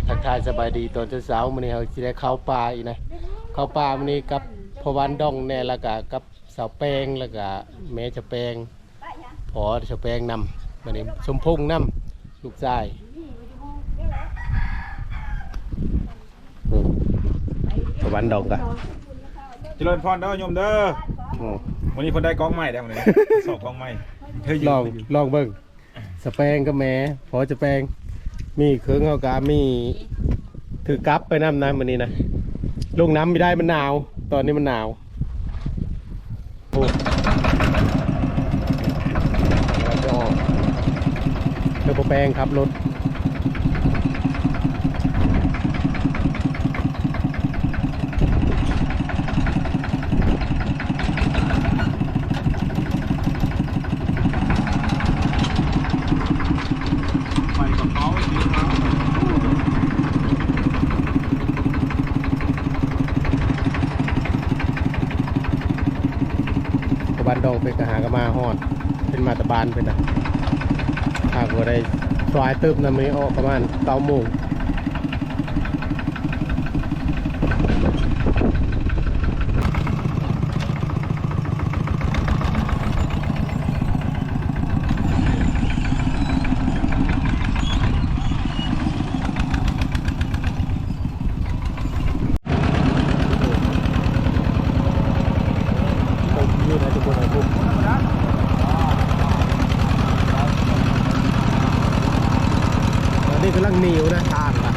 ທັກທາຍສະບາຍດີຕອນເຊົ້າໆ ມື້ນີ້ເຮົາຊິໄດ້ເຂົ້າປ່າອີກນະ ເຂົ້າປ່າມື້ນີ້ກັບພໍ່ວານດອງແດ່ ແລ້ວກະກັບສາວແປງ ແລ້ວກະແມ່ສາວແປງ ພໍ່ສາວແປງນຳ ມື້ນີ້ສົມພົງນຳ ລູກຊາຍ ອືມ ພໍ່ວານດອງກະ ຈະເລີນພອນເດີໂຍມເດີ ອືມ ມື້ນີ້ເພິ່ນໄດ້ກ້ອງໃໝ່ແລ້ວ ມື້ນີ້ຊອກກ້ອງໃໝ່ ລອງ ລອງເບິ່ງ. ສະແປງກັບແມ່ ພໍສະແປງ ມີເຄື່ອງເຮົາກະມີ ຖືກັບໄປນຳນະມື້ນີ້ນະ ລົງນ້ຳບໍ່ໄດ້ ມັນໜາວ ຕອນນີ້ມັນໜາວ ໂອ້ ເດີພໍ່ແປງຂັບລົດ. ໄປກັບເຂົາ ບ້ານດອງເພິ່ນກະຫາກະມາຮອດ ເພິ່ນມາແຕ່ບ້ານເພິ່ນນະ ຫາກບໍ່ໄດ້ສວາຍເຕີບນະ ມື້ນີ້ອອກປະມານເກົ້າໂມງ. ຕອນນີ້ກຳລັງໜີວນະ ທາງນະ.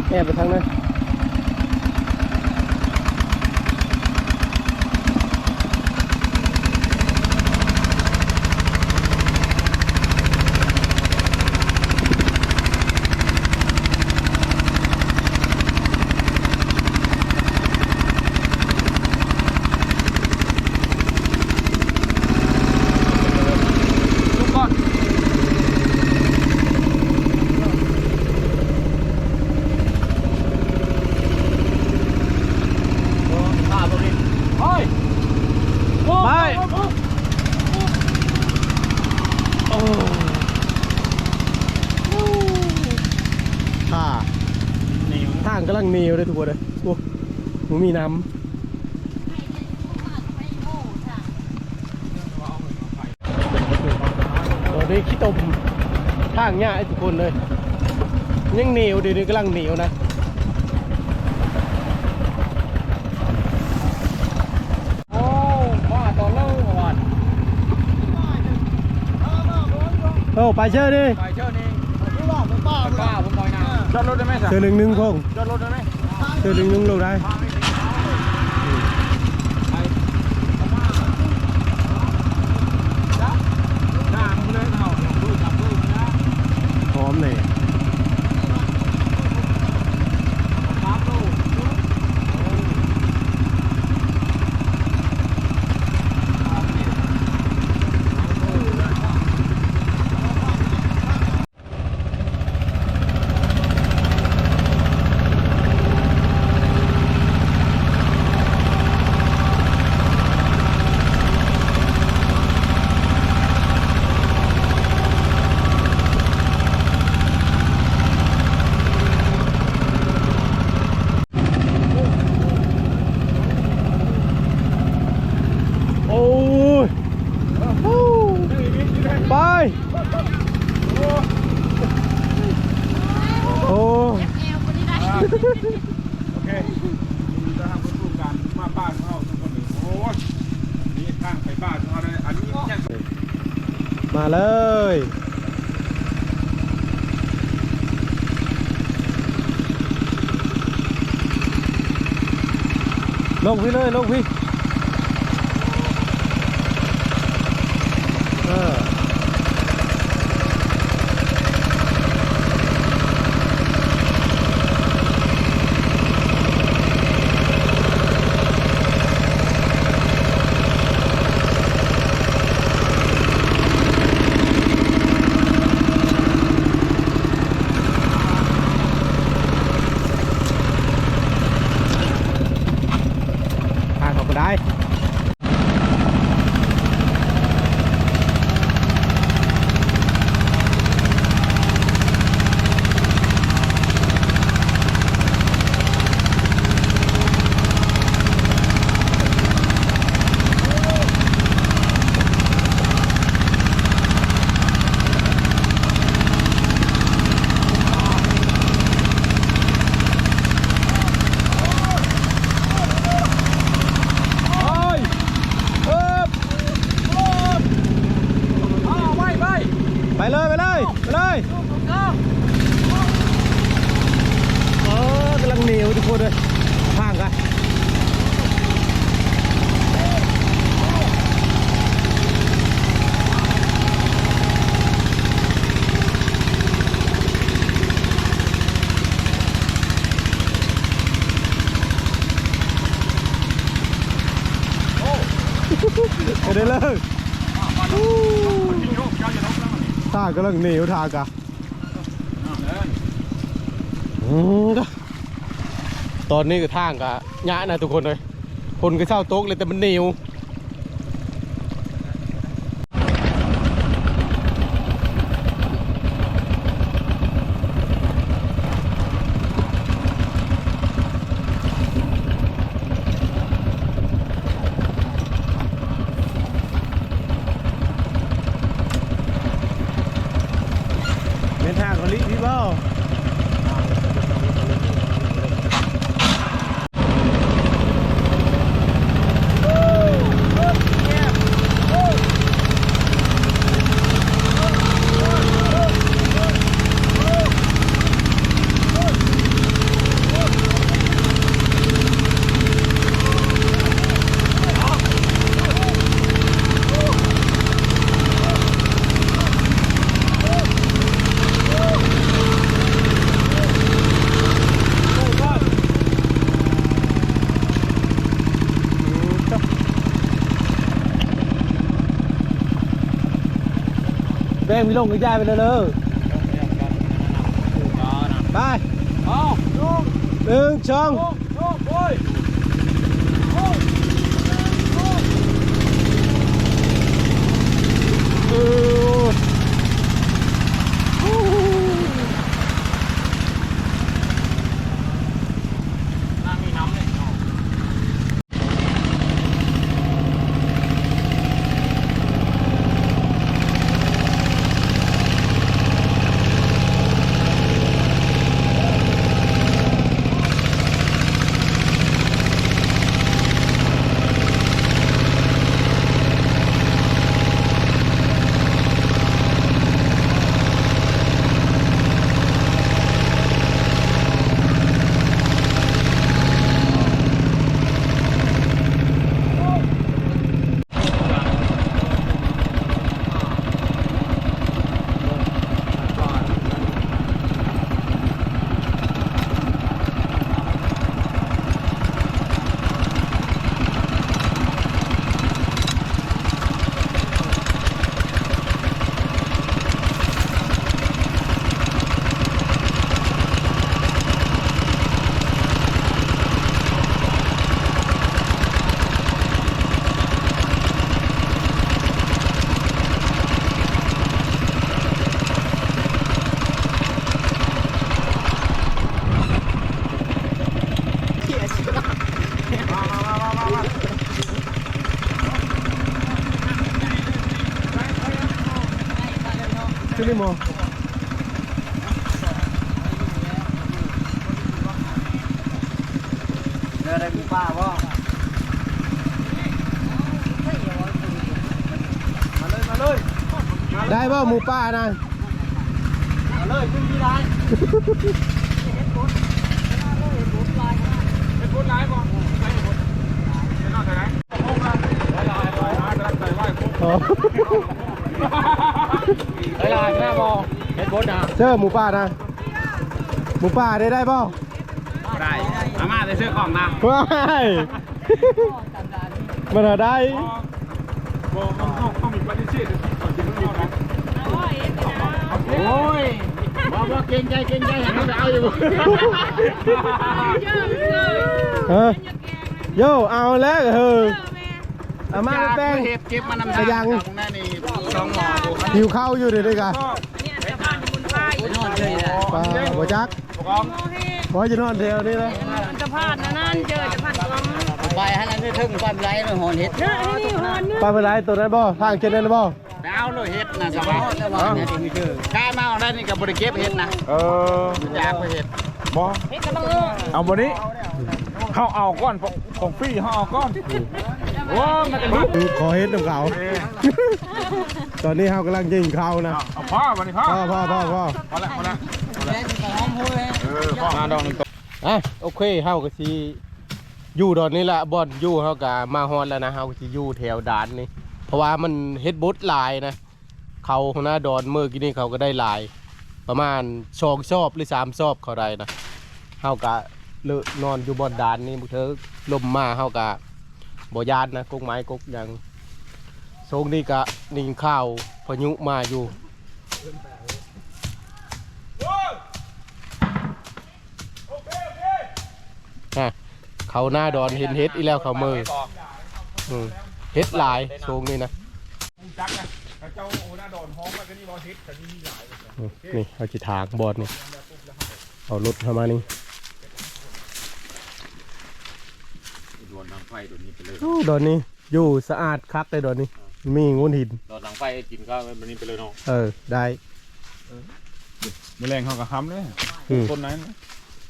ແອບໄປທາງນັ້ນ. ໄປ ໂອ້ ທາງກຳລັງໜຽວເດ້ທຸກຄົນເອີຍ ໂອ້ ບໍ່ມີນ້ຳ. ໂອ້ ນີ້ຂີ້ຕົມ ທາງຍາກທຸກຄົນເອີຍ ຍັງໜຽວ ດຽວນີ້ກຳລັງໜຽວນະ. ໂອ້ ມາຕອນເລີຍວ່າ ໂອ້ ໄປເຊີນີ້ ໄປເຊີນີ້ ປ່າ ປ່າ ບໍ່ປ່ອຍນະ ຈອດລົດໄດ້ໄໝ ເທື່ອໜຶ່ງ ໜຶ່ງຄົງ ຈອດລົດໄດ້ໄໝ ເທື່ອໜຶ່ງ ໜຶ່ງລົງໄດ້. ພ້ອມເລີຍ ໂອ້ຍ ໄປ ໂອ້ ໂອເຄ ນີ້ຄືທາງປະຕູການມາປ່າຂອງເຮົາທຸກຄົນເລີຍ. ໂອ້ຍ ນີ້ທາງໄປປ່າຂອງເຮົາເລີຍ ອັນນີ້ຍັງ ມາເລີຍ. ລົງພີ້ເລີຍ ລົງພີ້ ເອີ. ທາງເຂົ້າບໍ່ໄດ້. ໄປເລີຍ ໄປເລີຍ ໄປເລີຍ. ເອີ ກຳລັງໜຽວທຸກຄົນເອີຍ ທາງກະ ໄປເລີຍ ທາງກຳລັງໜຽວ ທາງກະ ອືມ ຕອນນີ້ກະທາງກະຍາກນະທຸກຄົນເອີຍ ຝົນກະເຊົາຕົກແລ້ວ ແຕ່ມັນໜຽວ. ແມ່ນທາງເຂົາລີ້ພີ້ບໍ່? ແປ້ງມີລົງກະຢາຍໄປເລີຍເດີ ໄປ ໜຶ່ງ ສອງ ຂຶ້ນໄດ້ບໍ່? ເດີ ໄດ້ໝູປ່າບໍ່? ມາເລີຍ ມາເລີຍ ໄດ້ບໍ່ໝູປ່ານະ? ມາເລີຍ ພື້ນທີ່ຫຼາຍ ເຮັດບົດ ເຮັດບົດຫຼາຍບໍ່? ໃສ່ເຮັດບົດ ອໍ ເວລາໜ້າບໍ່ເຮັດບົດນະ ເຊີໝູປ່ານະ ໝູປ່າໄດ້ ໄດ້ບໍ່? ບໍ່ໄດ້ ອາມ່າແຕ່ເຊີຂອງນະ ວ້າຍ ມັນຫາໄດ້ ບໍ່ ເຮົາ ເຮົາ ເຮົາມີປະຕິເສດ ເຮົາກິນເຮົານະ ໂອ້ຍ ບໍ່ ບໍ່ ເກງໃຈ ເກງໃຈ ໃຫ້ເຮົາໄປເອົາຢູ່ ເອີ ໂຢ ເອົາແລ້ວ ເອີ ອາມ່າແປ້ງ ເກັບມານຳທາງ ສະຫຍັງ ສອງໝໍ ຫິວເຂົ້າຢູ່ເດນີ້ກະ ປາ ບໍ່ຈັກ ບໍ່ ຈະນອນແຖວນີ້ລະ ມັນຈະຜ່ານອັນນັ້ນ ເຈີຈະຜ່ານກອງ ໄປຫັ້ນລະ ເທິງປ້າມໄລ ມັນຫອນເຫັດ ປ້າມໄລ ໂຕນັ້ນບໍ່ ທາງເຂດນັ້ນບໍ່? ໄປເອົາໂລດເຫັດນະ ສະບາຍ ກາຍມາເອົາໄດ້ນີ້ກໍບໍ່ໄດ້ເກັບເຫັດນະ ເອີ ຢາກໄປເຫັດ ບໍ່ ເຫັດກະບັງເອີ ເອົາບໍ່ນີ້ ເຮົາເອົາກ່ອນ ຂອງຟຣີເຮົາເອົາກ່ອນ ໂອ້ ມັນຈະຫຼຸດ ຂໍເຫັດນຳເຂົາ ຕອນນີ້ເຮົາກຳລັງກິນເຂົ້ານະ ເອົາພໍບັດນີ້ພໍ ພໍ ພໍ ພໍ ພໍ ພໍລະ ພໍລະ ພໍລະ ເອີ ພໍ ມາດອກໜຶ່ງໂຕ ອ່ະ ໂອເຄ ເຮົາກໍຊິຢູ່ດອນນີ້ລະ ບ່ອນຢູ່ເຮົາກໍມາຮອດແລ້ວນະ ເຮົາກໍຊິຢູ່ແຖວດ່ານນີ້ ເພາະວ່າມັນເຫັດບົດຫຼາຍນະ ເຂົາຫົວໜ້າດອນເມື່ອກີ້ນີ້ເຂົາກໍໄດ້ຫຼາຍ ປະມານສອງຊອບ ຫຼື ສາມຊອບເຂົາໄດ້ນະ ເຮົາກະເລີະນອນຢູ່ບ່ອນດ່ານນີ້ ບາງເທື່ອລົມມາເຮົາກະບໍ່ຢ້ານນະ ກົກໄມ້ກົກຫຍັງ ຊ່ວງນີ້ກະໄດ້ຍິນຂ່າວພາຍຸມາຢູ່ ຮະ ເຂົ້າໜ້າດອນເຫັນເຫັດອີກແລ້ວ ເຂົາເມີ ອືມ ເຫັດຫຼາຍຊ່ວງນີ້ນະ ຮູ້ຈັກນະ ເຂົາເຈົ້າໂອໜ້າດອນຮ້ອງມາກໍນີ້ວ່າເຫັດກໍມີຫຼາຍ ອືມ ນີ້ເຮົາຊິຖາງບ່ອນນີ້ ເອົາລົດເຮົາມານີ້ ດອນທາງໄຟໂຕນີ້ໄປເລີຍ ໂອ້ ດອນນີ້ ຢູ່ສະອາດຄັກເດ້ດອນນີ້ ມີໂງ່ນຫີນ ດອນຫຼັງໄຟກິນກໍແບບນີ້ໄປເລີຍເນາະ ເອີ ໄດ້ ມື້ແລງເຮົາກໍຫຳເດ້ ອືມ ຕົ້ນນັ້ນ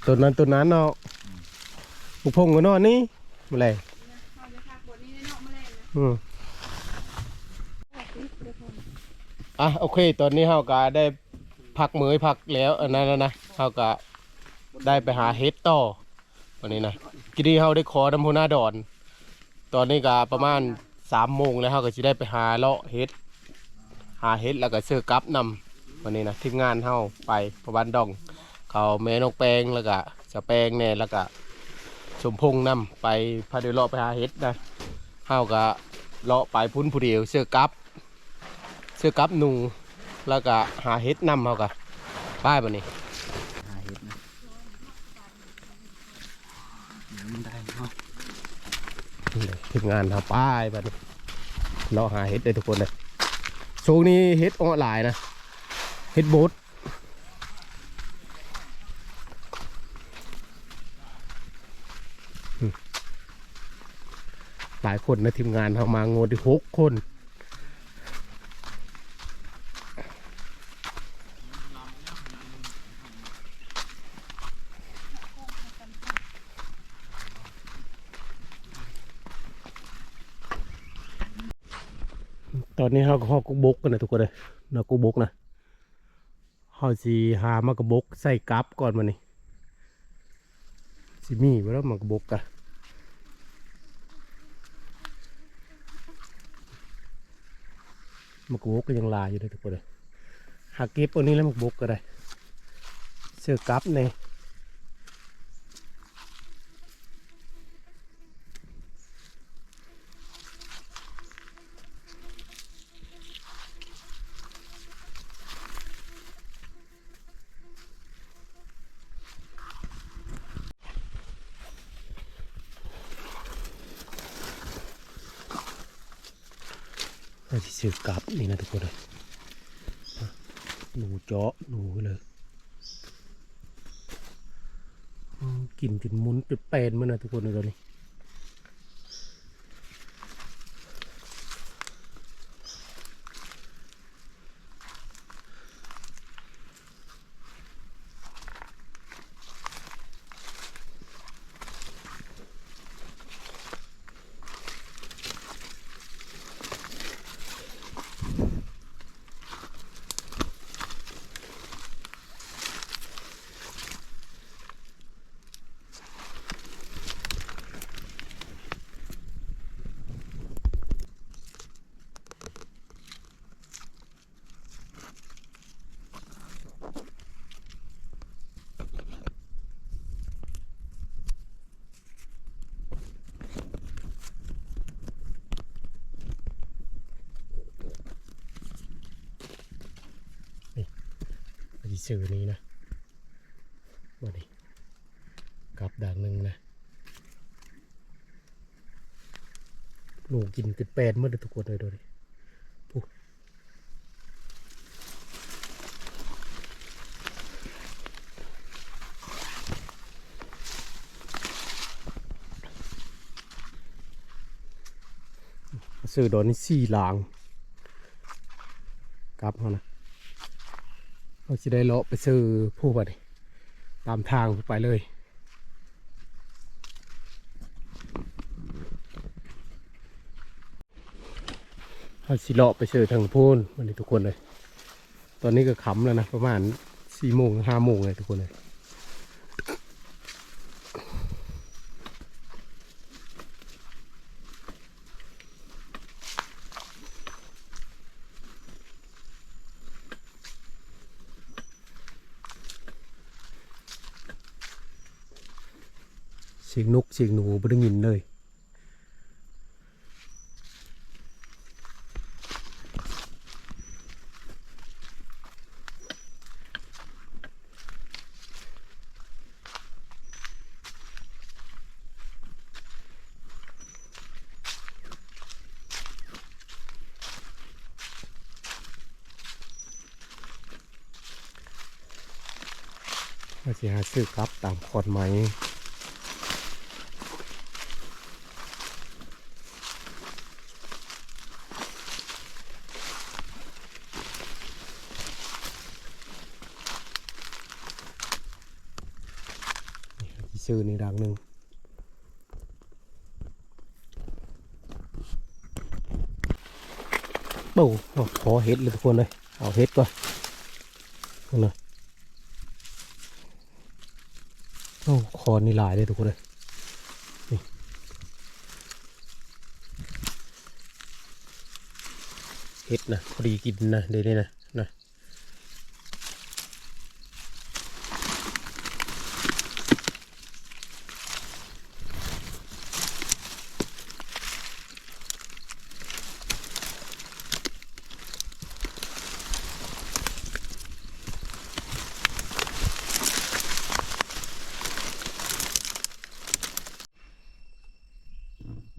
ຕົ້ນນັ້ນ ຕົ້ນນັ້ນເນາະ ອືມ ບັກຜົ້ງກໍນອນນີ້ ມື້ແລງ ອືມ ອ່ະ ໂອເຄ ຕອນນີ້ເຮົາກໍໄດ້ພັກເມື່ອຍພັກແລ້ວ ອັນນັ້ນແລ້ວນະ ເຮົາກໍໄດ້ໄປຫາເຫັດຕໍ່ ວັນນີ້ນະ ກີ້ນີ້ເຮົາໄດ້ຂໍນຳຫົວໜ້າດອນ ຕອນນີ້ກະປະມານສາມໂມງແລ້ວ ເຮົາກະຊິໄດ້ໄປຫາເລາະເຫັດ ຫາເຫັດແລ້ວກະເຊີກັບນຳ ວັນນີ້ນະ ທີມງານເຮົາໄປ ພໍ່ບ້ານດອງ ເຂົາ ແມ່ນ້ອງແປ້ງ ແລ້ວກະສາວແປ້ງແດ່ ແລ້ວກະສົມພົງນຳ ໄປພາເດີເລາະໄປຫາເຫັດນະ ເຮົາກະເລາະໄປພຸ້ນຜູ້ດຽວ ເຊີກັບ ເຊື່ອກັບໜູ ແລ້ວກະຫາເຫັດນຳ ເຮົາກະໄປບາດນີ້ ຫາເຫັດນະ ມັນໄດ້ເນາະ ທີມງານເຮົາໄປບາດນີ້ ເລາະຫາເຫັດເດີທຸກຄົນເດີ ຊ່ວງນີ້ເຫັດເອາະຫຼາຍນະ ເຫັດບົດ ຫຼາຍຄົນນະ ທີມງານເຮົາມາງວດທີ່ຫົກຄົນ ຕອນນີ້ເຮົາກໍຮອດກົກບົກແລ້ວນະທຸກຄົນເອີຍ ນະ ກົກບົກນະ ເຮົາຊິຫາໝາກກະບົກໃສ່ກັບກ່ອນບາດນີ້ ຊິມີບໍ່ເນາະໝາກກະບົກກະ ໝາກກະບົກກໍຍັງຫຼາຍຢູ່ເດີທຸກຄົນເອີຍ ຫາເກັບເອົານີ້ແຫຼະໝາກກະບົກກໍໄດ້ ເຊື່ອກັບແດ່. ເຮົາຊິຊື້ກັບນີ້ນະທຸກຄົນເອີຍ ໜູເຈາະໜູເລີຍ ກິນຈົນມົນຈົນແປນໝົດນະທຸກຄົນເອີຍຕອນນີ້. ເ ຊື່ນີ້ນະ ບັດນີ້ກັບດາກໜຶ່ງນະ ໜູກິນຈົນແປນໝົດເດ້ທຸກຄົນເອີຍ ໂດຍນີ້ ພຸ້ນ. ຊື້ດອນນີ້ສີ່ຫຼາງ ກັບເຮົານະ ເຮົາຊິໄດ້ເລາະໄປຊື້ພູບັດນີ້ ຕາມທາງໄປເລີຍ. ເຮົາຊິເລາະໄປເຊີທາງພຸ້ນບັດນີ້ທຸກຄົນເອີຍ. ຕອນນີ້ກໍຄ່ຳແລ້ວນະ ປະມານສີ່ໂມງ ຫ້າໂມງແລ້ວທຸກຄົນເອີຍ. ສຽງນົກສຽງໜູບໍ່ໄດ້ຍິນເລີຍ. ວ່າຊິຫາຊື້ກັບຕາມຂອນໄມ້ ນີ້ ຊິຊື້ນີ້ດາກໜຶ່ງ. ໂອ້ ຂໍເຫັດເລີຍທຸກຄົນເອີຍ ເອົາເຫັດກ່ອນ ພຸ້ນນະ. ໂອ້ ຂອນນີ້ຫຼາຍເດ້ທຸກຄົນເອີຍ ນີ້ ເຫັດນະ ພໍດີກິນນະ ເດ້ນີ້ນະ ນະ.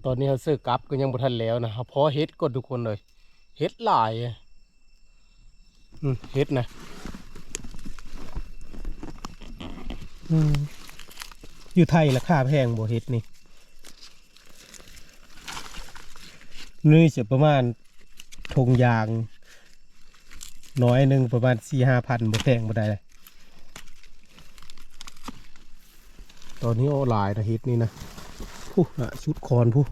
ຕອນນີ້ເຮົາຊື້ກັບກໍຍັງບໍ່ທັນແລ້ວນະ ເຮົາພໍເຫັດກ່ອນທຸກຄົນເອີຍ ເຫັດຫຼາຍ. ອືມ ເຫັດນະ ອືມ ຢູ່ໄທລາຄາແພງບໍ່ ເຫັດນີ້? ນີ້ຈະປະມານຖົງຢາງໜ້ອຍໜຶ່ງປະມານສີ່ຫ້າພັນ ບໍ່ແພງບໍ່ໄດ້. ຕອນນີ້ອອກຫຼາຍນະ ເຫັດນີ້ນະ ພຸ້ນນະ ສຸດຄອນພຸ້ນ.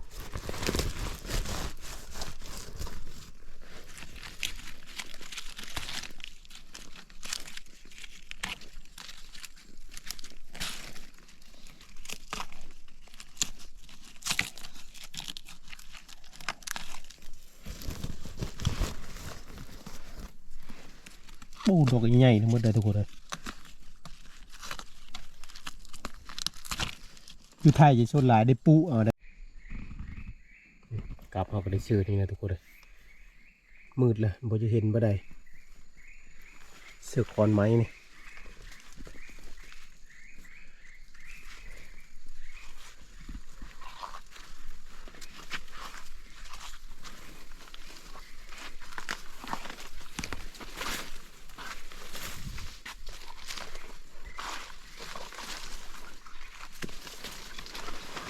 ໂອ້ ດອກໃຫຍ່ໆ ທັງໝົດເລີຍທຸກຄົນເອີຍ ຢູ່ໄທຈະສ່ວນຫຼາຍໄດ້ປູກເອົາໄດ໋. ກັບເຮົາກໍໄດ້ຊື້ນີ້ນະທຸກຄົນເອີຍ ມືດລະ ບໍ່ຈະເຫັນປານໃດ ເສື້ອຄອນໄມ້ນີ້.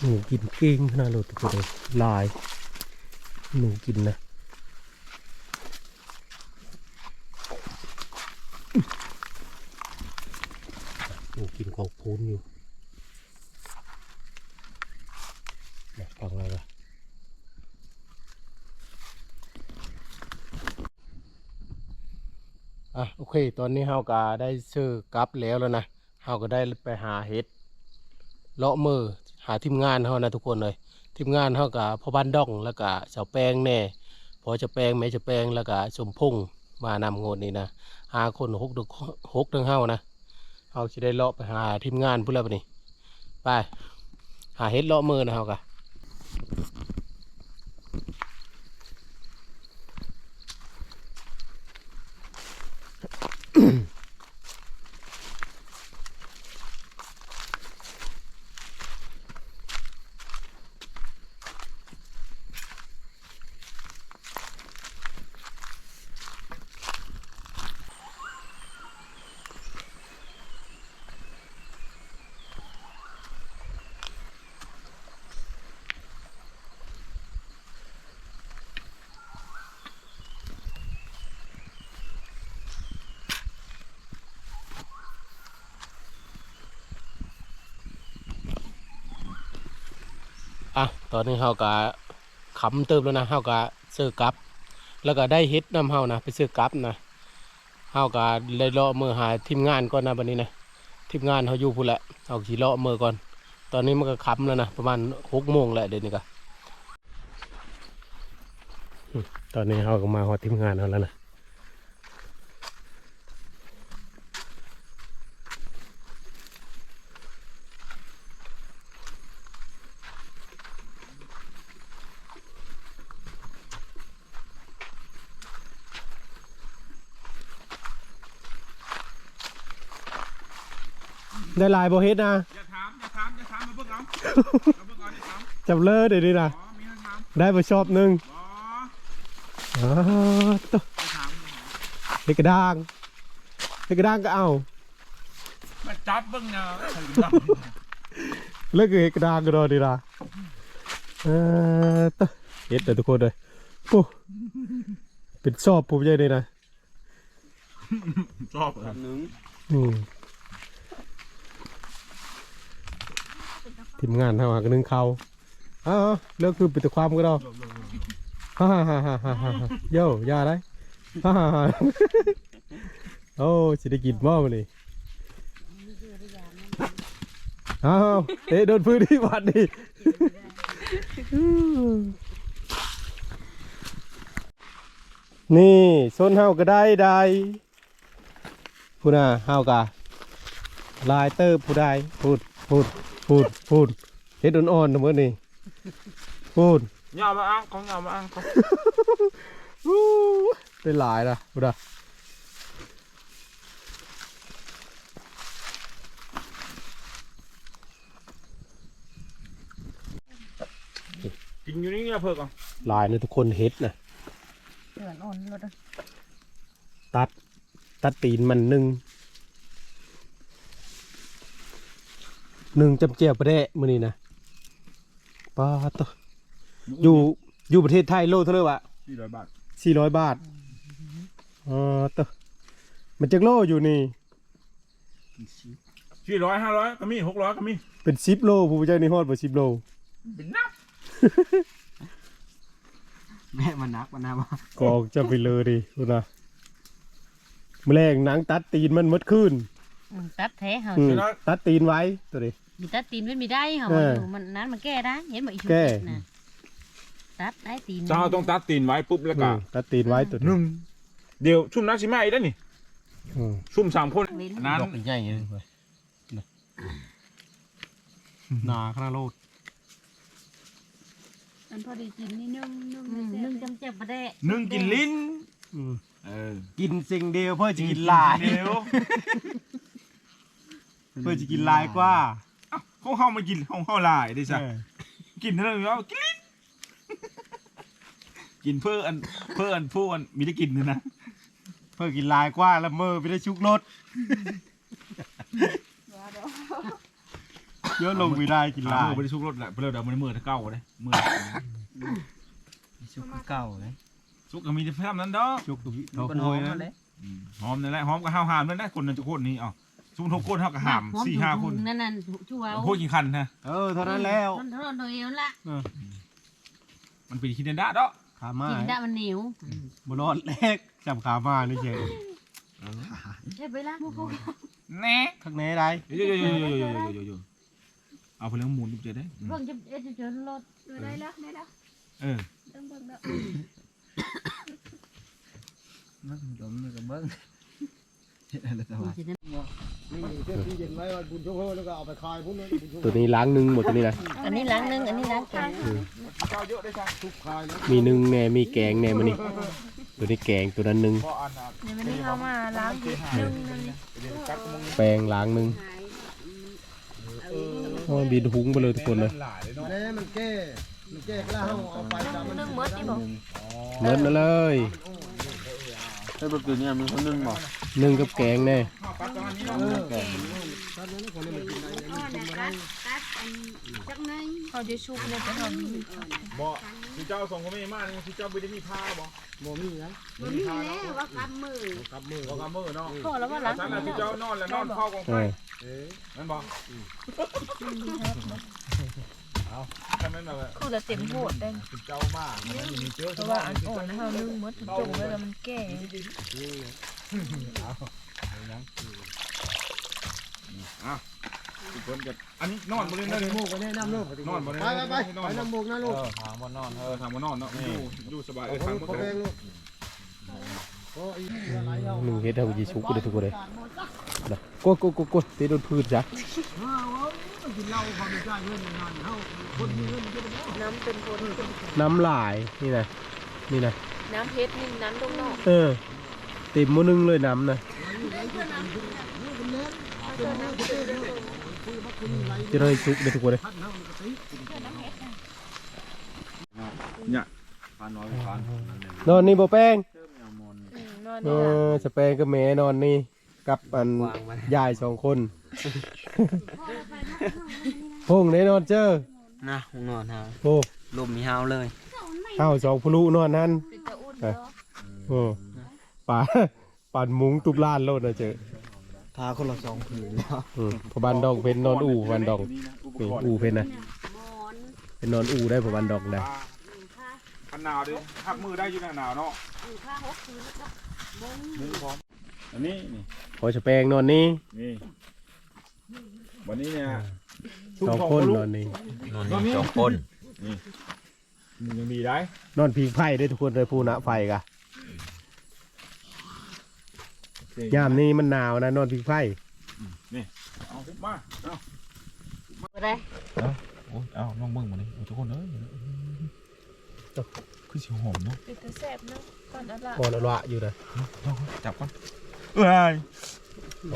ໜູກິນເກັ່ງຂະໜາດໂລດ ທຸກຄົນເອີຍ ຫຼາຍ ໜູກິນນະ. ໂອ້ ກິນຂອງໂພນຢູ່ ນະ ຟັງແລ້ວລະ. ອ່ະ ໂອເຄ ຕອນນີ້ເຮົາກະໄດ້ຊື້ກັບແລ້ວລະນະ. ເຮົາກໍໄດ້ໄປຫາເຫັດ ເລາະເໝີຫາທີມງານເຮົານະທຸກຄົນເອີຍ. ທີມງານເຮົາກະພໍ່ບ້ານດອງ ແລ້ວກະສາວແປ້ງແດ່ ພໍ່ສາວແປ້ງ ແມ່ສາວແປ້ງ ແລ້ວກະສົມພົງ ມານຳງວດນີ້ນະ ຫ້າຄົນ ຫົກ ຫົກ ທັງເຮົານະ. ເຮົາຊິໄດ້ເລາະໄປຫາທີມງານພຸ້ນແລ້ວບັດນີ້. ໄປຫາເຫັດເລາະເໝີນະ ເຮົາກະ. ອ່ະ ຕອນນີ້ເຮົາກະຄ່ຳເຕີບແລ້ວນະ ເຮົາກະເຊີກັບ ແລ້ວກະໄດ້ເຫັດນຳເຮົານະ ໄປເຊີກັບນະ. ເຮົາກະໄດ້ເລາະເມືອຫາທີມງານກ່ອນນະ ບັດນີ້ນະ ທີມງານເຮົາຢູ່ພຸ້ນແຫຼະ ເຮົາຊິເລາະເມືອກ່ອນ. ຕອນນີ້ມັນກະຄ່ຳແລ້ວນະ ປະມານຫົກໂມງແລ້ວ ດຽວນີ້ກະ ຕອນນີ້ເຮົາກະມາຮອດທີມງານເຮົາແລ້ວນະ. ໄດ້ຫຼາຍບໍ່ເຫັດນະ? ຢ່າຖາມ ຢ່າຖາມ ຢ່າຖາມ ມາເບິ່ງເອົາ ມາເບິ່ງເອົາ ຢ່າຖາມ. ຈັບເລີດເດນີ້ນະ ອໍ ມີໃຫ້ຖາມ ໄດ້ບໍ່ຊອບໜຶ່ງ? ອໍ ອໍ ໂຕ ຢ່າຖາມ ເຫັດກະດ້າງ ເຫັດກະດ້າງກະເອົາ ມາຈັບເບິ່ງນະ ເລີກເຫັດກະດ້າງກະດອກນີ້ນະ. ເອີ ໂຕ ເຫັດເດີທຸກຄົນເດີ ໂອ້ ເປັນຊອບຜູ້ໃຫຍ່ເດນະ. ຊອບໜຶ່ງ ອືມ ທີມງານເຮົາຫາກະໜຶ້ງເຂົ້າ. ອ້າວ ເລີກຄືເປັນແຕ່ຄວາມກະດອກ ໂຢ ຢ່າໄດ໋ ໂອ້ ຊິໄດ້ກິນບໍ່ມື້ນີ້? ອ້າວ ເຕະໂດນພື້ນອີກບາດນີ້. ນີ້ ຊົນເຮົາກະໄດ້ໄດ໋ ພຸ້ນນະ ເຮົາກະຫຼາຍເຕີບ ຜູ້ໃດ ພຸ້ນ ພຸ້ນ ພຸ້ນ ພຸ້ນ ເຫັດອ່ອນໆ ທັງໝົດນີ້ ພຸ້ນ ຢ່າມາອ້າງ ຂອງຢ່າມາອ້າງ ຂອງ ອູ້ ໄດ້ຫຼາຍນະ ພຸ້ນນະ. ກິນຢູ່ນີ້ເພິກເອົາ ຫຼາຍນະທຸກຄົນ ເຫັດນະ ເຫຼືອອ່ອນໂລດ ຕັດ ຕັດຕີນມັນໜຶ່ງ ໜຶ່ງຈ້ຳແຈ່ວປາແດກມື້ນີ້ນະ. ປາດໂຕ ຢູ່ ຢູ່ປະເທດໄທໂລເທົ່າໃດວະ? ສີ່ຮ້ອຍບາດ ສີ່ຮ້ອຍບາດ. ອໍ ໂຕ ມັນຈັກໂລຢູ່ນີ້? ສີ່ຮ້ອຍ ຫ້າຮ້ອຍກະມີ ຫົກຮ້ອຍກະມີ ເປັນສິບໂລ ຜູ້ຈັກນີ້ຮອດບໍ່ສິບໂລ ເປັນໜັກ ແມ່ມັນໜັກປານນັ້ນບໍ່? ກອງຈະໄປເລີຍເດພຸ້ນນະ ມື້ແລງນັ່ງຕັດຕີນມັນໝົດຄືນ. ອືມ ຕັດແທ້ເຮົາ ອືມ ຕັດຕີນໄວ້ໂຕນີ້ ມີຕັດຕີນໄວ້ມີໄດ້ເຮົາ ເອີ ຢູ່ມັນນັ້ນມັນແກ່ໄດ້ ເຫັນບໍ່ອີ່ຊຸ ແກ່ນະ ຕັດໄດ້ຕີນ ເຈົ້າຕ້ອງຕັດຕີນໄວ້ປຸບແລ້ວກະ ອືມ ຕັດຕີນໄວ້ໂຕນີ້ ໜຶ່ງ ດຽວຊຸມນັ້ນຊິມາອີກໄດ໋ນີ້ ອືມ ຊຸມສາມຄົນ ດອກໃຫຍ່ເລີຍ ໜາຂະໜາດໂລດ ມັນພໍດີກິນນີ້ໜຶ່ງ ໜຶ່ງ ອືມ ໜຶ່ງຈ້ຳແຈ່ວປາແດກ ໜຶ່ງກິນຫຼິ້ນ ອືມ ເອີ ກິນສິ່ງດຽວເພື່ອຊິກິນຫຼາຍ ກິນສິ່ງດຽວ ເພື່ອຊິກິນຫຼາຍກວ່າ ເອົ້າ ຂອງເຮົາມັນກິນ ຂອງເຮົາຫຼາຍເດ້ຊະ ເອີ ກິນເທົ່ານັ້ນເອົາກິນ ກິນເພື່ອອັນ ເພື່ອອັນຜູ້ອັນມີໄດ້ກິນນະ ເພື່ອກິນຫຼາຍກວ່າລະເມີໄປໄດ້ຊຸກລົດ ເຍອະລົງໄປໄດ້ກິນຫຼາຍ ເອົາ ບໍ່ໄດ້ຊຸກລົດແຫຼະ ເພິ່ນເອົາໄດ້ເມີແຕ່ເກົ່າເດ້ ເມີ ໄດ້ຊຸກຄືເກົ່າເດ້ ຊຸກກະມີແຕ່ຊ່ຳນັ້ນດອກ ຊຸກກະເທົ່າໂພຍນັ້ນແຫຼະ ອືມ ຫອມນັ້ນແຫຼະ ຫອມກະຫ້າວຫາມນັ້ນແຫຼະ ຄົນນັ້ນຈັກຄົນນີ້ ເອົ້າ ຊຸມທຸກຄົນເຮົາກະຫາມສີ່ຫ້າຄົນ ນັ້ນນັ້ນ ໂພຍກິນຄັນນະ ເອີ ເທົ່ານັ້ນແລ້ວ ມັນເທົ່ານັ້ນເອວລະ ເອີ ມັນເປັນຂີ້ເດັນດະເນາະ ຂາມາ ຂີ້ເດັນດະມັນໜຽວ ອືມ ບໍ່ລອດແລກ ຈຳຂາມານີ້ເຊີຍ ເອີ ເກັບໄວ້ລະ ແນ່ ຄັກແນ່ໄດ໋ ໂຢໆ ເອົາໄປແລ້ວໝູນເດີ ເບິ່ງຈະເອັດຈະເຈີລົດ ເອີ ໄດ້ແລ້ວ ໄດ້ແລ້ວ ເອີ ເບິ່ງ ເບິ່ງເດີ ມັນຈົມນີ້ກະເບິ່ງ ເຮັດອັນລະຕະຫວາ ໂຕນີ້ລັງໜຶ່ງບໍ່ ໂຕນີ້ນະ ອັນນີ້ລັງໜຶ່ງ ອັນນີ້ລັງສອງ ອືມ ມີໜຶ່ງແນ່ ມີແກງແນ່ມື້ນີ້ ໂຕນີ້ແກງ ໂຕນັ້ນໜຶ່ງ ດຽວມື້ນີ້ເຮົາມາລ້າງເຫັດໜຶ່ງ ແປງລ້າງໜຶ່ງ ໂອ້ຍ ບິນຮຸ້ງໄປເລີຍທຸກຄົນເລີຍ ແນ່ ມັນແກ່ ມັນແກ່ແລ້ວເຮົາເອົາໄປ ໜຶ່ງໝົດນີ້ບໍ່? ໝົດມາເລີຍ ໃຫ້ບໍ່ກິນນີ້ມີຄົນໜຶ່ງບໍ່? ໜຶ່ງກັບແກງແນ່ ເອີ ເຮົາຈະຊຸກແນ່ ແຕ່ເຮົາບໍ່ມີ ບໍ່ ຄືເຈົ້າສອງຄົນແມ່ມານີ້ ຄືເຈົ້າບໍ່ໄດ້ມີຜ້າບໍ່? ບໍ່ມີນະ ບໍ່ມີແລ້ວ ວ່າກັບມື ກັບມື ບໍ່ກັບມືເນາະ ພໍແລ້ວວ່າຫຼັງ ຊັ້ນລະ ຄືເຈົ້ານອນລະນອນເຝົ້າກອງໄຟ ເອີ ແມ່ນບໍ່? ອືມ ອືມ ເອົາ ຄັນນັ້ນນະ ຄືລະເຕັມໂພດໄດ໋ ເຈົ້າມາ ເພາະວ່າອັນອ່ອນນະ ເຮົານຶງໝົດ ຈົງໄວ້ແລ້ວມັນແກ່ ເອີ ເອົາ ເອົາຫຍັງ ເອົາ ທຸກຄົນກໍ ອັນນີ້ນອນບໍ່ໄດ້ເນາະ ໝູກໄວ້ແນະນຳໂລດ ນອນບໍ່ໄດ້ ໄປ ໄປ ໄປນຳໝູກນະລູກ ເອີ ທາງບໍ່ນອນ ເອີ ທາງບໍ່ນອນເນາະ ຢູ່ ຢູ່ສະບາຍ ເອີ ທາງບໍ່ແພງລູກ ໜຶ່ງເຮັດເຮົາຊິສຸກເດ້ທຸກຄົນເດ້ ໂກດ ໂກດ ໂກດ ໂກດ ເຕະໂດນພື້ນຊະ ນ້ຳເປັນຄົນ ນ້ຳຫຼາຍ ນີ້ນະ ນີ້ນະ ນ້ຳເພັດນີ້ ນ້ຳດົງນອກ ເອີ ເຕັມໝໍ້ໜຶ່ງເລີຍນ້ຳນະ ຈະໄດ້ສຸກເດ້ທຸກຄົນເດ້ ນອນນີ້ບໍ່ແປງ ອືມ ນອນນີ້ ເອີ ສະແປງກັບແມ່ນອນນີ້ ກັບອັນຍາຍສອງຄົນ ພົງໄດ້ນອນເຈີ ນະ ຫົງນອນເຮົາ ໂອ້ ລົມມີເຮົາເລີຍ ເຮົາສອງຜູ້ລູກນອນຫັ້ນ ເປັນຕາອຸ່ນເນາະ ໂອ້ ປາ ປານມຸງຕຸບລ້ານໂລດນະເຈີ ຜ້າຄົນລະສອງຜືນແລ້ວ ອືມ ພໍ່ບ້ານດອງເພິ່ນນອນອູ່ ພໍ່ບ້ານດອງ ນີ້ອູ່ເພິ່ນນະ ເພິ່ນນອນອູ່ໄດ້ ພໍ່ບ້ານດອງໄດ້ ຄັນໜາວເດ້ ຮັບມືໄດ້ຢູ່ນະ ໜາວເນາະ ມຸງພ້ອມ ອັນນີ້ນີ້ ພໍສະແປງນອນນີ້ ນີ້ ບັດນີ້ເນຍ ສອງຄົນນອນນີ້ ນອນນີ້ສອງຄົນ ນີ້ ມັນຍັງມີໄດ້ ນອນພິງໄຟເດ້ທຸກຄົນເດີ ພູນະໄຟກະ ໂອເຄ ຍາມນີ້ມັນໜາວນະ ນອນພິງໄຟ ອືມ ນີ້ ເອົາ ມາ ເອົາ ບໍ່ໄດ້ ເອົາ ໂອ້ຍ ເອົາ ລອງເບິ່ງບັດນີ້ ໂອ້ຍ ທຸກຄົນເອີຍ ຄືຊິຫອມເນາະ ເປັນຕາແຊບເນາະ ອ່ອນອະລະ ອ່ອນອະລະຢູ່ນະ ເນາະ ເນາະ ຈັບກ່ອນ ເອີຍ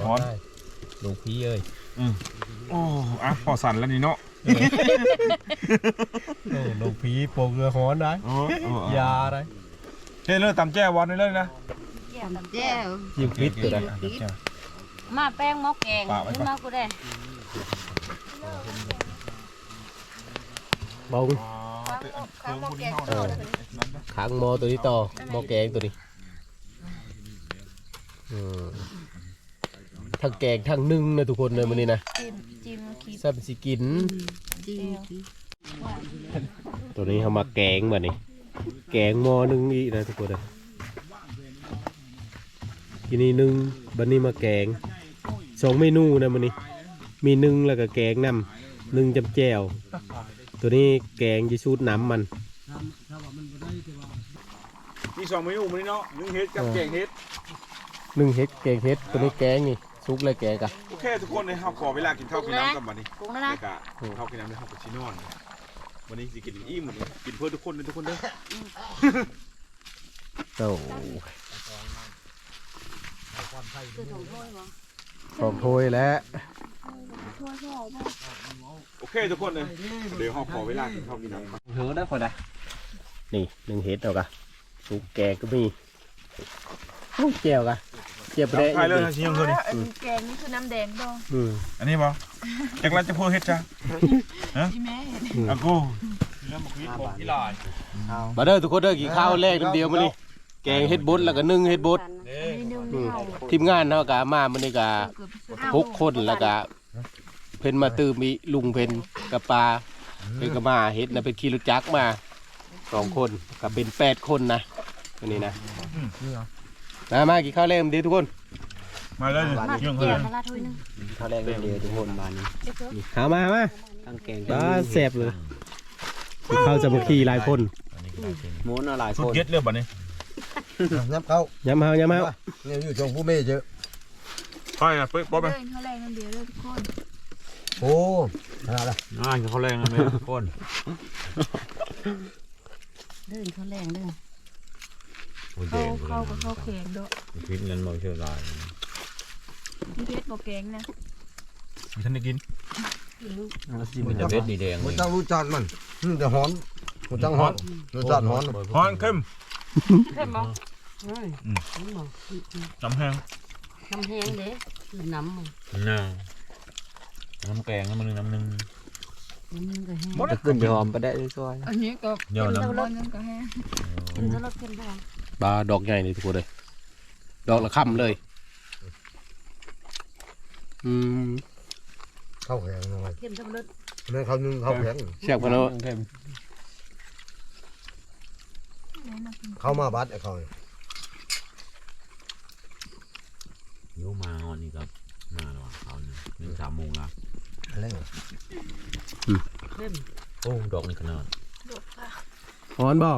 ຮ້ອນ ຫຼວງພີ່ເອີຍ ອືມ ໂອ້ ອ່ະ ພໍສັ່ນແລ້ວນີ້ເນາະ ເອີ ໂອ້ ຫຼວງພີ່ໂປກເຫຼືອຮ້ອນໄດ໋ ໂອ້ ເອີ ຢ່າໄດ໋ ເຮັດເລີຍ ຕຳແຈ່ວ ວາງໄວ້ເລີຍນະ ຕຳແຈ່ວ ຍິງຜິດຕົວໃດ ຕຳແຈ່ວ ມາແປງໝໍ້ແກງ ມາກູແດ່ ເບົາ ເອີ ຂ້າງໝໍ້ຕົວນີ້ຕໍ່ ໝໍ້ແກງຕົວນີ້ ເອີ ທັງແກງທັງໜຶ້ງນະທຸກຄົນເດີ ມື້ນີ້ນະ ຈິ້ມ ຈິ້ມ ແຊບຊິກິນ ອືມ ຈິ້ມ ໂຕນີ້ເຮົາມາແກງບັດນີ້ ແກງໝໍ້ໜຶ່ງອີກນະທຸກຄົນເດີ ກິນນີ້ໜຶ່ງ ບັດນີ້ມາແກງ ສອງເມນູນະມື້ນີ້ ມີໜຶ້ງ ແລ້ວກໍແກງນຳ ໜຶ້ງຈຳແຈ່ວ ໂຕນີ້ແກງຢູ່ສູດນ້ຳມັນ ມີສອງເມນູມື້ນີ້ເນາະ ໜຶ້ງເຫັດກັບ ເອີ ແກງເຫັດ ໜຶ້ງເຫັດແກງເຫັດ ໂຕນີ້ແກງນີ້ ສຸກແລ້ວແກງກະ ໂອເຄທຸກຄົນເລີຍ ເຮົາຂໍເວລາກິນເຂົ້າກິນນ້ຳກ່ອນບັດນີ້ ແລ້ວກະກິນເຂົ້າກິນນ້ຳແລ້ວເຮົາກະຊິນອນ ບັດນີ້ຊິກິນອີ່ມ ບັດນີ້ກິນເພື່ອທຸກຄົນເດີ ທຸກຄົນເດີ ໂອ້ ສອງຖ້ວຍແລ້ວ ໂອເຄທຸກຄົນເລີຍ ດຽວເຮົາຂໍເວລາກິນເຂົ້າກິນນ້ຳ ເຮີໄດ້ພໍໄດ້ ນີ້ໜຶ້ງເຫັດເຮົາກະ ສຸກແກງກໍມີ ໂອ້ຍ ແຈ່ວກະ ແຈ່ວປາແດກ ເອົາໄປເລີຍ ຊິຍັງເທື່ອນີ້ ອັນແກງນີ້ຄືນ້ຳແດງດອງ ອືມ ອັນນີ້ບໍ່ ຈັກລະຈະເພື່ອເຮັດຊະ ຮະ ອີ່ແມ່ເຮັດ ອາກູ ມາເດີທຸກຄົນເດີ ກິນເຂົ້າແລງນຳດຽວມື້ນີ້ ແກງເຫັດບົດ ແລ້ວກໍໜຶ້ງເຫັດບົດ ທີມງານເຮົາກະມາມື້ນີ້ກະຫົກຄົນ ແລ້ວກະ ເພິ່ນມາຕື່ມອີກ ລຸງເພິ່ນກັບປ້າ ເພິ່ນກໍມາເຮັດນະ ເພິ່ນຂີ່ລົດຈັກມາສອງຄົນ ກໍເປັນແປດຄົນນະ ມື້ນີ້ນະ ອືມ ມາ ມາກິນເຂົ້າແລງເດີທຸກຄົນ ມາເລີຍ ມາກິນເຂົ້າແລງ ກິນເຂົ້າແລງເດີທຸກຄົນ ບາດນີ້ ເອົາມາ ເອົາມາ ທັງແກງ ບາດແຊບເລີຍ ກິນເຂົ້າສາມັກຄີຫຼາຍຄົນ ໝູນະຫຼາຍຄົນ ສຸດເດັດເລີຍບາດນີ້ ຍຳເຂົ້າ ຍຳເຂົ້າ ຍຳເຂົ້າ ນີ້ຢູ່ຊ່ວງຜູ້ເມເຈີ ໄປອ່ະ ໄປ ບໍ່ໄປ ເດີນເຂົ້າແລງນຳເດີທຸກຄົນ ໂອ້ ຂະໜາດລະ ງານເຂົ້າແລງນຳເດີທຸກຄົນ ເດີນເຂົ້າແລງເດີ ເຂົ້າ ເຂົ້າກໍເຂົ້າແຂງເນາະ ກິນນັ້ນບໍ່ເຊື່ອຫຼາຍ ມີເຜັດບໍ່ແກງນະ ບໍ່ທັນໄດ້ກິນ ມັນຈະເຜັດດີແດງ ບໍ່ຈັກລົດຊາດມັນ ມັນຈະຮ້ອນ ບໍ່ຈັກຮ້ອນ ລົດຊາດຮ້ອນ ຮ້ອນເຄັມ ເຄັມບໍ່ ອືມ ຈຳແຮງ ນ້ຳແຮງເດ້ ຄືນ້ຳ ນ້ຳ ນ້ຳແກງ ນ້ຳໜຶ່ງ ນ້ຳໜຶ່ງ ນ້ຳໜຶ່ງກໍແຮງ ມັນຈະຂຶ້ນຫອມປາແດກຊອຍ ອັນນີ້ກໍ ດຽວນະ ນ້ຳໜຶ່ງກໍແຮງ ເອີ ເປັນຕະຫຼອດເປັນດອກ ປາດອກໃຫຍ່ນີ້ທຸກຄົນເອີຍ ດອກລະຄຳເລີຍ ອືມ ເຂົ້າແຂງໜ້ອຍ ເຄັມສຳເລັດ ແມ່ນເຂົ້າໜຶ່ງເຂົ້າແຂງ ແຊບຂະໜາດ ເຂົ້າມາບັດໄອ້ເຂົ້ານີ້ ໂຍມາຮອດນີ້ກໍມາແລ້ວວ່າ ເຂົ້ານີ້ ແມ່ນສາມໂມງລະ ອັນນັ້ນ ອືມ ໂອ້ ດອກນີ້ຂະໜາດ ຮ້ອນບໍ່?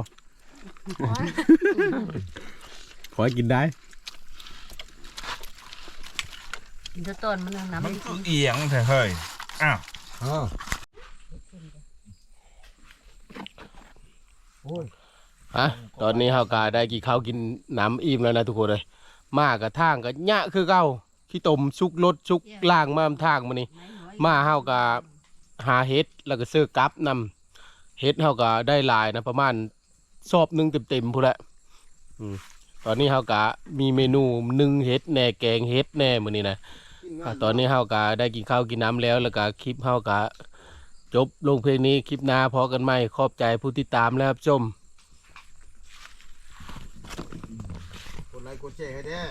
ຂໍໃຫ້ກິນໄດ້ ກິນແຕ່ຕອນມັນນະ ມັນຄືອຽງແທ້ເຮີ້ຍ ອ້າວ ອ້າວ ໂອ້ຍ ຮະ ຕອນນີ້ເຮົາກໍໄດ້ກິນເຂົ້າກິນນ້ຳອີ່ມແລ້ວນະທຸກຄົນເອີຍ ມາກໍທາງກໍຍະຄືເກົ່າ ຂີ້ຕົມຊຸກລົດຊຸກລ່າງມານຳທາງມື້ນີ້ ມາເຮົາກໍຫາເຫັດ ແລ້ວກໍຊື້ກັບນຳ ເຫັດເຮົາກໍໄດ້ຫຼາຍນະ ປະມານສອບໜຶ່ງເຕັມໆພຸ້ນແຫຼະ ອືມ ຕອນນີ້ເຮົາກະມີເມນູໜຶ້ງເຫັດແດ່ ແກງເຫັດແດ່ມື້ນີ້ນະ ອາ ຕອນນີ້ເຮົາກະໄດ້ກິນເຂົ້າກິນນ້ຳແລ້ວ ແລ້ວກະຄລິບເຮົາກະຈົບລົງພຽງນີ້ ຄລິບໜ້າພໍ້ກັນໃໝ່ ຂອບໃຈຜູ້ຕິດຕາມ ແລະ ຮັບຊົມ ກົດໄລກົດແຊໃຫ້ແດ່.